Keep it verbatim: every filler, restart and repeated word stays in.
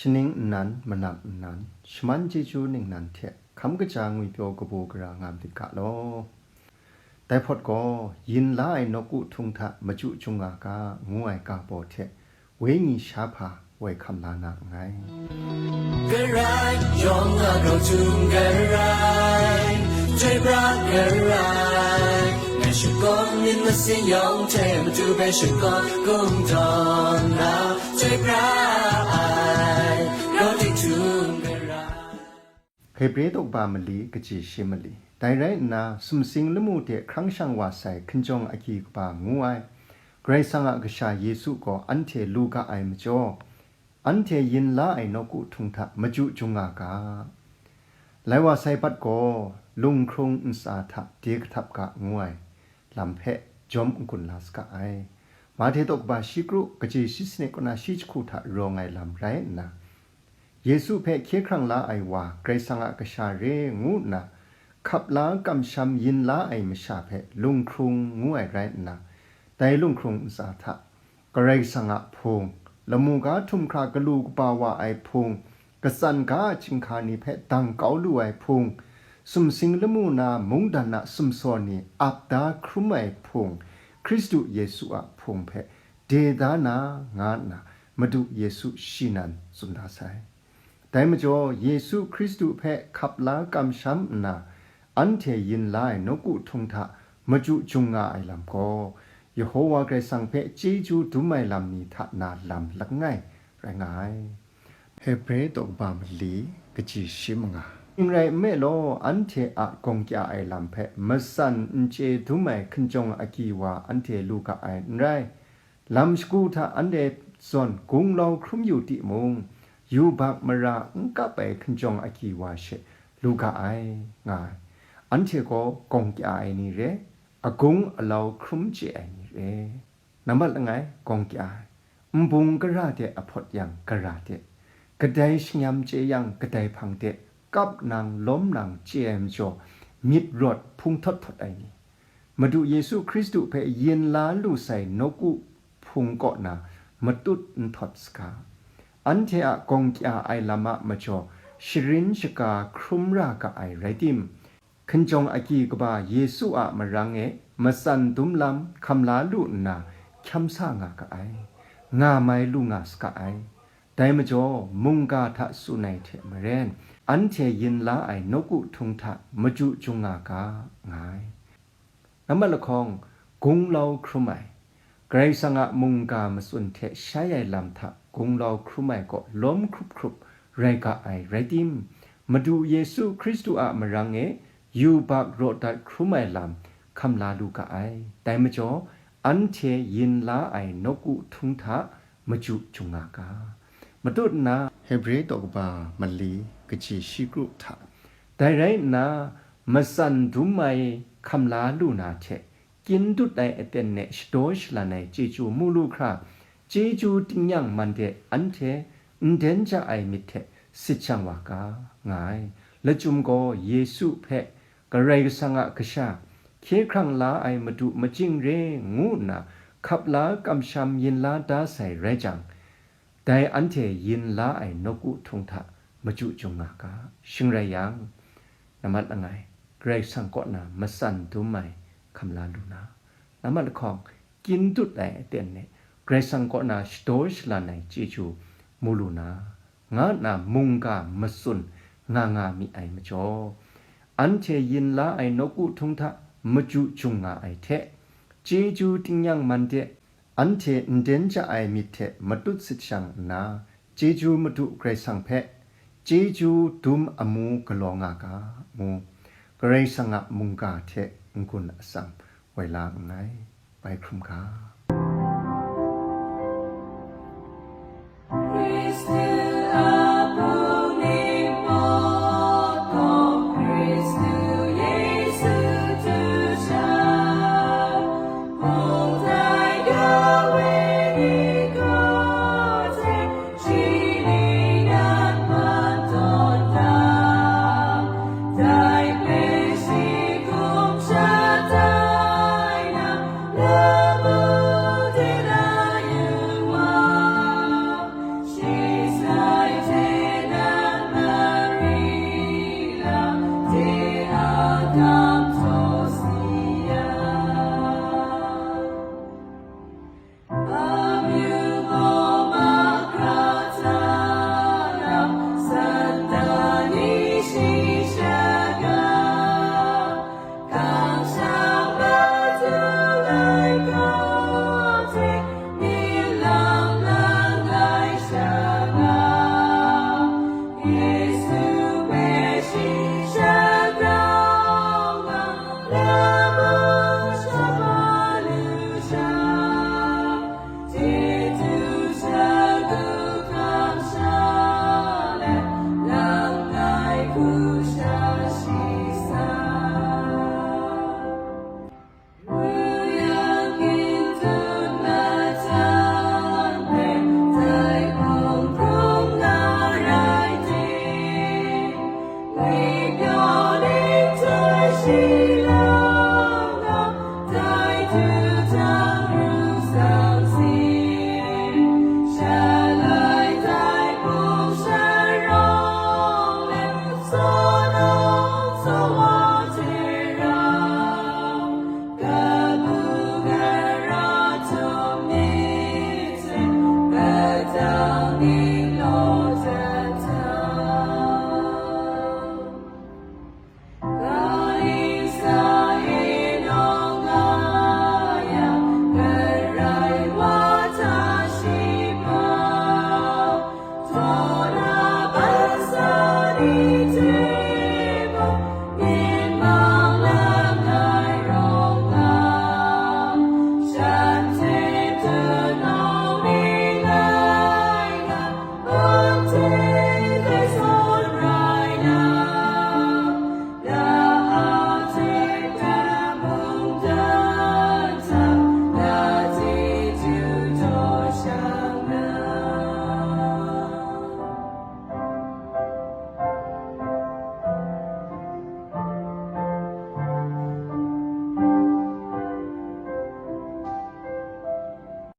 Shaning nnan, manam nnan, shaman chyeju ningnan hte hkam kaja ngwipyaw kabu gara nga myit ga law. Dai hpawt gaw, yin la ai nawku htung hta machyu chyu nga ga, ngu ai ga baw hte, wenyi sha hpa woi hkam la na nngai. Garai, yawng a grau htum garai, chyoi pra garai, ngai shakawn myit masin yawng hte matu hpe shakawn kungdawn na, chyoi pra ai, grau tik htum garai. Hebre daw kaba mali, kaji shi mali. Dai rai nna, sumsing lamu hte hkrang shang wa sai hkinjawng agyi kaba ngu ai, Karai Kasang a Kasha Yesu gaw anhte lu ga ai majaw, anhte yin la ai nawku htung hta machyu chyu nga ga. Lai wa sai bat gaw, lunghkrung ntsa hta de kahtap ga ngu ai lam hpe jawm n-gun la saga ai. Mahte daw kaba shi kru, kaji shi sanit kaw na shi jahku hta rawng ai lam rai nna, Yesu hpe hkye hkrang la ai wa, Karai Kasang a Kasha re ngu nna, hkap la kamsham yin la ai masha hpe lunghkrung ngu ai rai nna, dai lunghkrung ntsa hta, Karai Kasang a Hpung, lamu ga htum hkra galu kaba wa ai Hpung, katsan ga a chyinghka ni hpe dang kau lu ai Hpung, sumsing lamu na mungdan a sumsaw ni ap da hkrum ai Hpung, Hkristu Yesu a Hpung hpe de da na, nga nna Madu Yesu shi nan tsun da sai. Dai majaw, Yesu Hkristu hpe hkap la kamsham nna, anhte yin la ai nawku htung hta machyu chyu nga ai lam gaw, Yehowa Karai Kasang hpe chyeju dum ai lam ni hta na lam langai rai nga ai. Hebre daw kaba mali, kaji shi manga. Shing rai nme law, anhte a gawng kya ai lam hpe matsan n chye dum ai hkinjawng agyi wa anhte lu ga ai n rai. Lam shagu hta anhte zawn gunglau hkrum yu timung, yubak mara n kap ai hkinjawng agyi wa she lu ga ai, nga ai. Anhte gaw gawng kya ai ni re, agung alau hkrum chye ai ni re. Nambat langai, gawng kya ai. Nbung gara de ahpawt yang gara de, kadai shanyam chye yang kadai hpang de, kap nang lawm nang chye ai majaw, myit rawt hpung htawt htawt ai ni, Madu Yesu Hkristu hpe yin la lu sai nawku hpung kaw na matut n htawt saga. Anhte a gawng kya ai lam a majaw sharin shaga hkrum ra ga ai rai tim, hkinjawng agyi kaba Yesu a marang e matsan dum lam hkam la lu nna hkyam sa nga ga ai, nga mai lu nga saga ai. Dai majaw, mungga hta tsun ai hte maren, anhte yin la ai nawku htung hta machyu chyu nga ga, nga ai. Nambat lahkawng, gunglau hkrum ai. Karai Kasang a mungga matsun hte shai ai lam hta gunglau hkrum ai gaw lawm hkrup hkrup rai ga ai rai tim, Madu Yesu Hkristu a marang e yubak raw dat hkrum ai lam hkam la lu ga ai. Dai majaw, anhte yin la ai nawku htung hta machyu chyu nga ga. Matut nna, Hebre daw kaba mali, kaji shi kru hta, dai rai nna, matsan dum ai hkam la lu na hte, kyin dut ai aten e shadaw shalan ai chyeju mu lu hkra, chyeju tingnyang man de anhte n den ja ai myit hte sit shang wa ga, nga ai. Lachyum gaw Yesu hpe Karai Kasang a Kasha, hkye hkrang la ai Madu majing re ngu nna hkap la kamsham yin la da sai rai jang, dai anhte yin la ai nawku htung hta machyu chyu nga ga. Shing rai yang, nambat langai, Karai Kasang kaw na matsan dum ai hkam la lu na, nambat lahkawng, kyin dut ai aten e Karai Kasang kaw na shadaw shalan ai chyeju mu lu na, nga nna mungga matsun nga nga mi ai majaw, anhte yin la ai nawku htung hta machyu chyu nga ai hte, chyeju tingnyang man de anhte n den ja ai myit hte matut sit shang nna, chyeju Madu Karai Kasang hpe chyeju dum amu galaw nga ga, ngu Karai Kasang a mungga hte n-gun atsam woi la nngai. Bai hkrum ga.